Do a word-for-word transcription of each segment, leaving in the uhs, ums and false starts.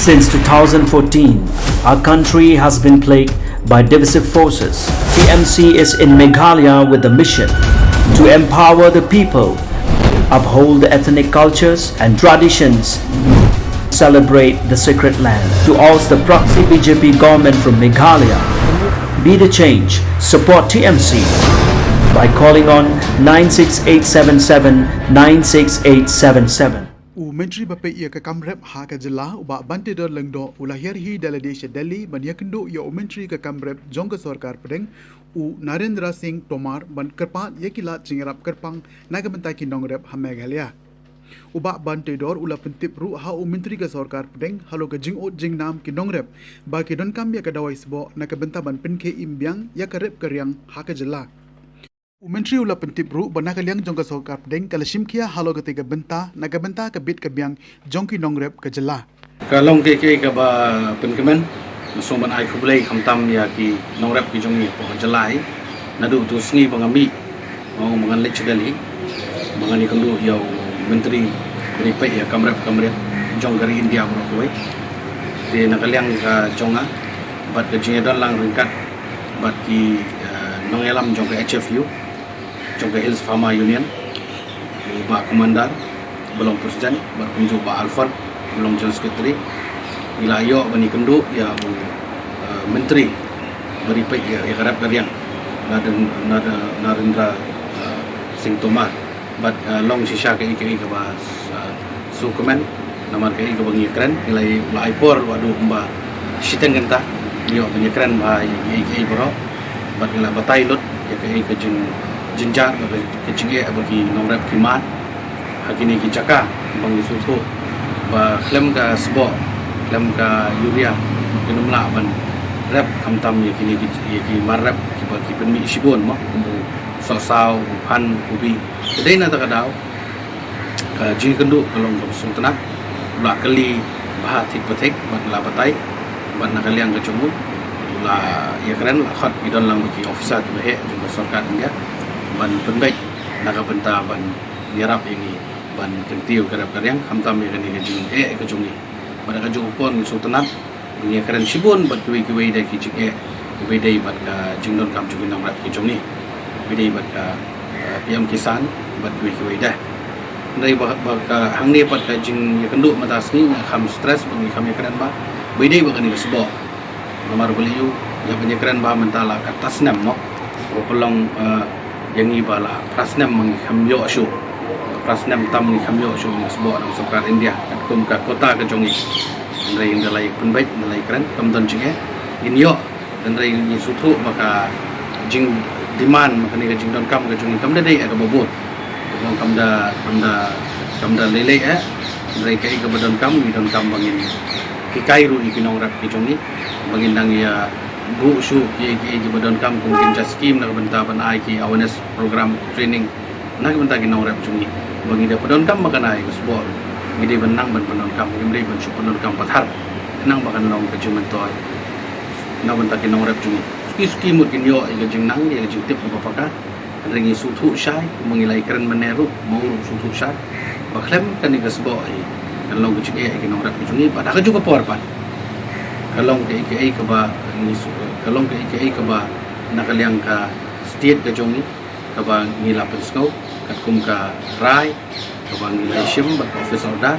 Since two thousand fourteen, our country has been plagued by divisive forces. T M C is in Meghalaya with the mission to empower the people, uphold the ethnic cultures and traditions, celebrate the sacred land. To oust the proxy B J P government from Meghalaya, be the change, support T M C by calling on nine six eight seven seven nine six eight seven seven. U Myntri ba peit ïa ka kam rep ha ka jylla, u Bah Banteidor Lyngdoh, u la hiar hi da lade sha Delhi ban ïakynduh ïa u Myntri ka kam rep jong ka sorkar pdeng, u Narendra Singh Tomar, ban kyrpad ïa ki lad jingïarap kyrpang na ka bynta ki nongrep ha Meghalaya. U Bah Banteidor u la pyntip ruh ha u Myntri ka sorkar pdeng halor ka jingud jingnam ki nongrep ba ki donkam ïa ka dawai sboh na ka bynta ban pynkhie im biang ïa ka rep ka riang ha ka jylla. U Myntri u la pyntip ruh ba na ka liang jong ka sorkar pdeng ka la shim khia halor katei ka bynta na ka bynta ka bit ka biang jong ki nongrep ka jylla. Ka long kaei kaei kaba pynkmen, nga sngewbha ban ai khublei khamtam ïa ki nongrep ki jong ngi hapoh ka jylla hi. Naduh tu sngi ba nga mih, nga ong ba ngan leit sha Delhi, ba ngan ïakynduh ïa u Myntri ba ri peit ïa kam rep kam riang jong ka ri India baroh kawei. Te na ka liang ka jong nga bad ka jingïadon lang ryngkat bad ki, eh, nongïalam jong ka H F U, jong ka Hills Farmer Union, u Bah Commander ba long President bad kumjuh Bah Alfred ba long General Secretary, ngi la ïoh ban ïakynduh ïa u, eh, Myntri ba ri peit ïa, ïa ka rep ka riang, Naren-, Naren-, Narendra, eh, Singh Tomar. Bad, eh, long shisha kaei kaei kaba, eh, sngewkmen, namar kaei kaba ngi ïakren, ngi la ïa, la ai por ruh haduh kumba shiteng kynta, ngi ïoh ban ïakren bha ïa kaei kaei baroh. Bad ngi la batai lut ïa kaei ka jing, jynjar bad ka jingeh ba ki nongrep ki mad ha kine ki jaka ba ngi sngewthuh ba khlem ka sboh, khlem ka urea, kin ym lah ban rep khamtam ïa kine ki, ïa ki mar rep kiba ki pynmih shibun mo, kum u sohsaw, u phan, u bi. Te dei na kata ka daw ka jingïakynduh ka long kaba sngewtynnat, u la kylli bha thik pa thik bad la batai, bad na ka liang ka jong u la ïakren, la khot, ki don lang bad ki officer kiba heh jong ka sorkar India ban pynbeit na ka bynta ban ïarap ïa ngi ban kyntiew ka rep ka riang khamtam ïa kane ka jingeh ka jong ngi. Bad ha kajuh ka por ngi sngewtynnat, ngi ïakren shibun bad kiwei kiwei de ki jingeh kiba dei bad ka jingdonkam jong ki nongrep ki jong ngi, kiba dei bad ka, eh, P M Kisan bad kiwei kiwei de. Hynrei ba, ba ka hangne pat ka jingïakynduh mynta sngi nga kham stress bad ngi kham ïakren bha ba dei bad kane ka sboh. Namar balei ïa ban ïakren bha mynta la katta snem mo, ba pynlong, eh, ïa ngi ba la phra snem ma ngi kham ïoh shuh. Phra snem tam ngi kham ïoh shuh ïa ka sboh na ka sorkar India katkum ka quota ka jong ngi. Hynrei ynda la ïa pynbeit, ynda la ïa kren, kam don jingeh, ngin ïoh. Hynrei ngi sngewthuh ba ka jingdemand, kane ka jingdonkam ka jong ngi kam da dei ïa kaba bun. Kam da, kam da, kam da lei lei eh. Hynrei kaei kaba donkam, ngi donkam ba ngin hikai ruh ïa ki nongrep ki jong ngi ba ngin nang ïa buh shuh kiei kiei kiba donkam kum ki scheme na ka bynta ban ai ki awareness program, training na ka bynta ki nongrep jong ngi. Ba ngi da pyndonkam ba kane ka sboh ngi dei ban nang ban pyndonkam, ngim dei ban shu pyndonkam pathar. Nang ba kan long ka jingmyntoi na ka bynta ki nongrep jong ngi. Suki suki mut kin ïoh ïa ka jingnang, ïa ka jingtip kaba paka. Hynrei ngi sngewthuh shai, kumba ngi la ïakren mynne ruh, ma u ruh u sngewthuh shai ba khlem kane ka sboh hi kan long ka jingeh ïa ki nongrep ki jong ngi, bad ha kajuh ka por pat ka long kaei kaei kaba ngi shu, ka long kaei kaei kaba na ka liang ka state ka jong ngi kaba ngi la pynsngew katkum ka rai kaba ngi la shim bad ka office order.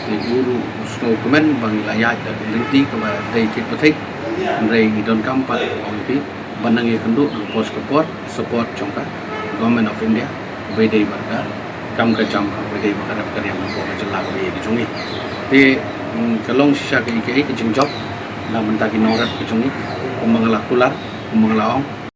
Ngi u ruh u sngewkmen ba ngi la ïaid da ka lynti kaba dei thik pa thik. Hynrei ngi donkam pat, ong ïa phi, ban nang ïakynduh ha ka por sha ka por, support jong ka Government of India, ba dei bad ka kam ka jam, ba dei bad ka rep ka riang hapoh ka jylla kaba ïeit ka jong ngi. Te, mm, ka long shisha kaei kaei ka jingjop na bynta ki nongrep ka jong ngi, kumba nga la kular, kumba nga la ong.